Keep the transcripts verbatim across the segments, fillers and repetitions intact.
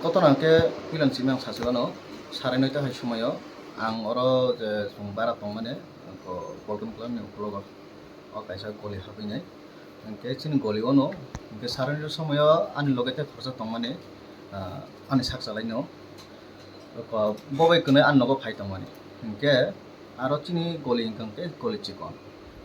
Kotor hwnkhe puilani simi ang sachi mano, sare noita hai somoio ang oro je chwng bara tongmani, ko Bolton Club ni ukologo o kaisa goli habwi nai. Hwnkhe chini goli ono, hwnkhe sare noita somoio ani loge tei khoroksa tongmani, ah, ani sak chalai no. Ko bo bai kwnwi ani nogo phai tongmani. Hwnkhe aro chini goli hwnkha hwnkhe goli chikon.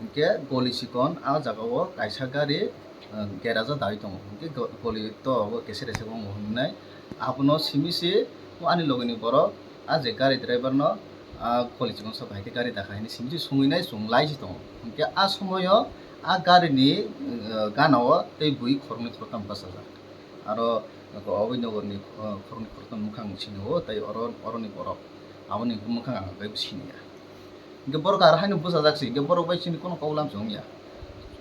Hwnkhe goli chikon a jaga o kaisa gari, ah, garage o daui tongo. Hwnkhe go-, goli to obo kese rese bo wng hwnwi nai. Abono simi se o ani loge ni borok a je gari driver no, ah, goli chikon sa bai khe gari dakha hini simi se sungwi nai, chwng lai se tongo. Hwnkhe a somoio a gari ni, ah, gana o tei bui khoroknwi khoroktham bachajak. Aro oboi nogor ni, ah, khoroknwi khoroktham mwkhang sini o tei oro, oro ni borok aboni mwkhang ang tei sini ya. Hingke borok aro haino bwsajak se, hingke borok bai chini kono kok lam se wngya.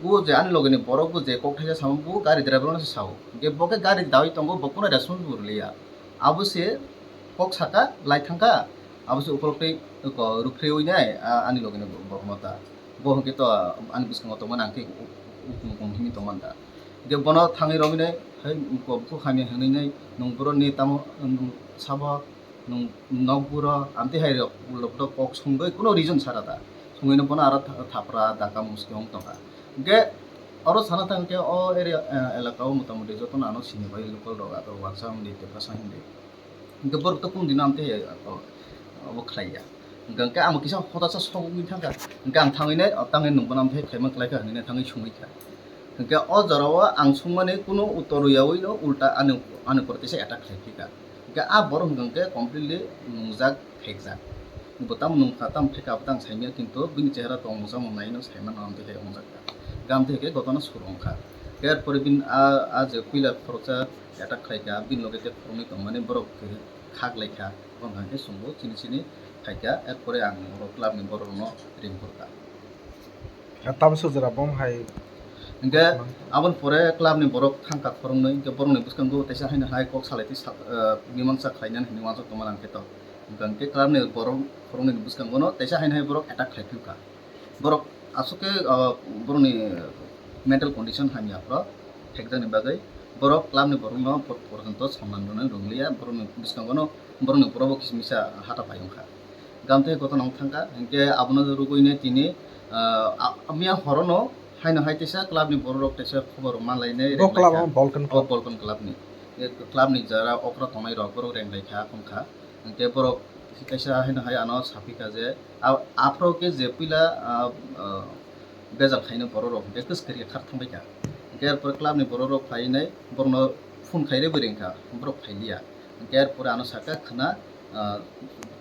O je ani loge ni borok bo je kok thaisa samo bo gari driver no se sao. Hingke bo khe gari daui tongo, bo kono response bo rwliya. Abo se kok saka, lai thangkha, abo se ukolok tei ko rukreui nai, a, ani loge ni borok no ta. Bo hingke to ani bwskango tongmani ang khe u-, u-, ukung ukung himwi tongmani da. Hingke bono thangwi romwi nai, hai ko, bukhukhani hwnwi nai, nwng boro ni tamo, nwng sabo, Nwng nokburo amtwi hai rok ulo phuto kok songwi kuno reason sara da. Songwino bono aro tha-, thapra daka muski wng tongkha. Hwnkhe oro sana thang khe o area, eh, elaka o motamoti jotono ano sini bai local rok ator wansa wngdi tei bwsa wngdi. Hwnkhe borok to kunu dino amtwi hai, oh, obo khlaiya. Hwnkhe ang kisa hotasa sogwi thangkha. Hwnkhe ang thangwi nai, oh, tangwi nwng bono amtwi hai khlaima kwlaikha hwnwi nai thangwi songwi kha. Hwnkhe o jorao ang songmani kuno uttor rwyaui no ulta ani, ani upor teisa attack khlai phika. Hwnkhe a borok hwnkha hwnkhe completely nungjak, phekjak. Bo tamo nungkha, tamo pheka, abo tang saimanya, kintu bini chehara tong mosang mung naino saimano, amtwi khe wngjak kha. Hwnkhe amtwi khe gotona sur wngkha. Hwnkhe er pore bini a, a je puila khoroksa attack khlaikha, bini loge tei khoroknwi tongmani borok khe khak laikha, bono hwnkhe chwngbo chini chini phaikha, er pore ang oro club ni borok rokno ring phurkha. Tabuk sujra bom hai. Hingke aboni pore club ni borok thangkha khoroknwi, hingke borokni bwskango teisa haino hai kok salai twi sak-, eh, mimangsa khlainani hinwi uansuk tongma nang khe to. Hingke club ni borok khoroknwi ni bwskango no teisa haino hai borok attack khlai phiyokha. Borok aswk khe, eh, borokni mental condition hamya phoro thekjakni bagwi borok club ni borokno por-, porjonto sonnam rwnani rwngliya, borokni bwskango no borokni borok bo kisa misa hata pai wngkha. Gamthe gotona wng thangkha, hinkhe abono rwgwino tini, ah, a-, miya horono haino hai teisa club ni borok rok teisa khobor manlainai. Bo club renglaikha. Ang Bolton O club. Bolton club ni. E club ni jara okra tongnai rok borok renglaikha, khongkha. Hinkhe borok kaisa haino hai ano saphikha je, a-, aphuru khe je puila, ah, ah, bejal khaino borok rok hinkhe kwswk khe khar thangbaikha. Hinkhe er pore club ni borok rok phainai borokno phone khairwi rengkha, borok phailiya. Hinkhe er pore ano sakha khwna, ah,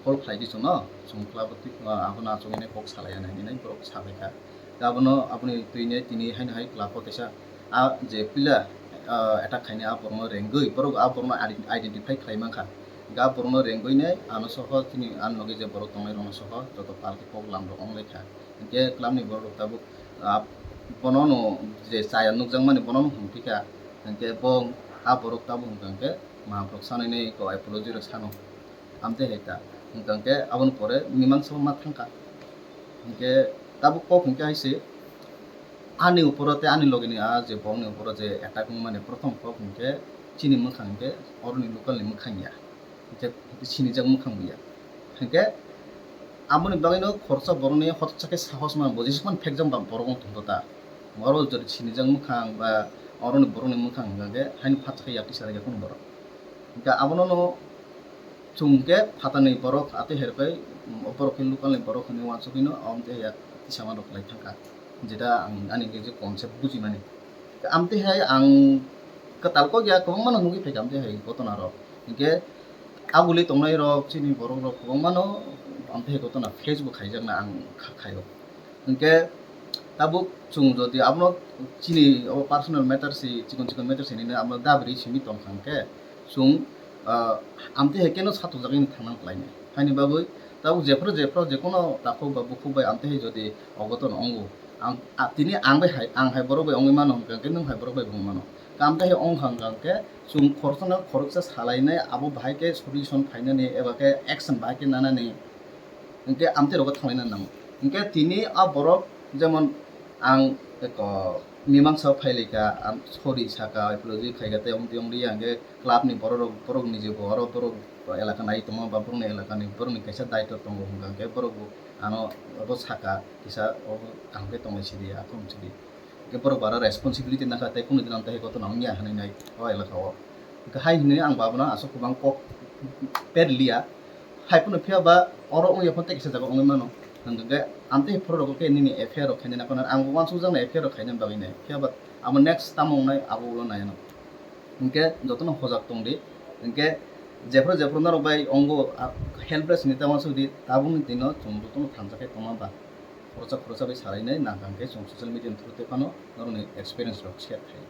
call khlai di chwngno, chwng club o twi, ah, abono achugwi nai kok salai ya nai hinwi borok sabaikha. Abono, aboni twino tini haino hai club o teisa, ah, je puila, ah, attack khainai a borokno rengwi, borok a borokno ide-, identify khlai mankha. Hinkhe a borokno rengwi nai ano soho chini ano logi je borok tongnai rokno soho joto pal khe kok lam rok wng laikha. Hinkhe club ni borok rok tabuk, ah, bono no je chaya nukjakmani bono no hwnphikha. Hinkhe bo a borok tabuk hwnkha hinkhe mahaborok sanwi nai ko apology rok sano. Amtwi hai ta. Hwnkha hinkhe aboni pore mimangsa ma thangkha. Hinkhe tabuk kok hinkhe hai se ani uporo tei ani logi ni a je borok ni uporo je attack wngmani prothom kok hinkhe chini mwkhang hinkhe oroni local ni mwkhang ya. Hinkhe sinijak mwkhang ya. Hinkhe aboni bagwino khoroksa borokni hotsa khe sahos mano bo, jesukmani phekjak ba borok wng tongkha ta. Oro jodi sinijak mwkhang ba oroni borokni mwkhang hwnkha khe haino phatsa khe yak tisa rwkha kunu borok. Hinkhe abono no chwng khe phatarni borok atwi hai rwkhe, borok khe local ni borok hinwi uansugwino omo tei yak tisa ma rwk lai thangkha. Jeta ang ani je concept bujimani. Amtwi hai ang kwtal kok ya kwbangma no nugwi phaikha amtwi hai gotona rok. Hinkhe aguli tongnai rok chini borok rok kwbangma no amtwi hai gotona face bo khaijakna ang kha khaio. Hinkhe tabuk chwng jodi abono chini o personal matter si, chikon chikon matter si hinwi abono dabri simi tongkha hinkhe chwng, ah, amtwi hai keno satok jagwi thangna kwlainai. Haini bagwi tabuk jephru jephru jekono takhuk ba bukhuk bai amtwi hai jodi ogoton ongo, ang, a, tini ang bai hai, ang hai borok bai wngwi mano, hwnkha khe nwng hai borok bai wngwi mano. Kam khe wngkha, hwnkha khe chwng khoroksano khoroksa salainai, abo bahai khe solution phainani eba khe action bahai khe nanani, hinkhe amtwi rogo thanglaina nango. Hinkhe tini a borok jemon ang eko mimangsa phailaika, am, sorry saka, apology khaika, tei ongtwi ongdi ya, hwnkhe club ni borok rok, borok ni je bo oro borok elaka nai tongma ba borok ni elaka ni borok ni kaisa daitw tongo hwnkha hwnkhe borok bo ano obo saka kisa obo kaham khe tonglai sidi, akhung sidi. Hwnkhe borok bo aro responsibility nakha tei kunu din ang tei koto nang ya hinwi nai o elaka o. Hwnkhe hai hinwi ang bo abono aswk kwbang kok per liya. Hai phano phiya ba oro wngya phano tei kisa jaga wngwi mano. Hwnkhe ang tei phoro rok khe nini F I R rok khainai na phano ang bo uansukjaknai F I R rok khainani bagwi nai. Phiya ba abo next tamo wngnai abo ulo nai ano. Hwnkhe jotono hojak tong di. Hwnkhe jephru jephru norok bai ongo, ah, helpless hinwi tamo suk di, tabukni dino chwng jotono thansa khe tongma ba. Khoroksa khoroksa bai salainai nang kha hwnkhe chwng social media ni through tei phano norokni experience rok share khai.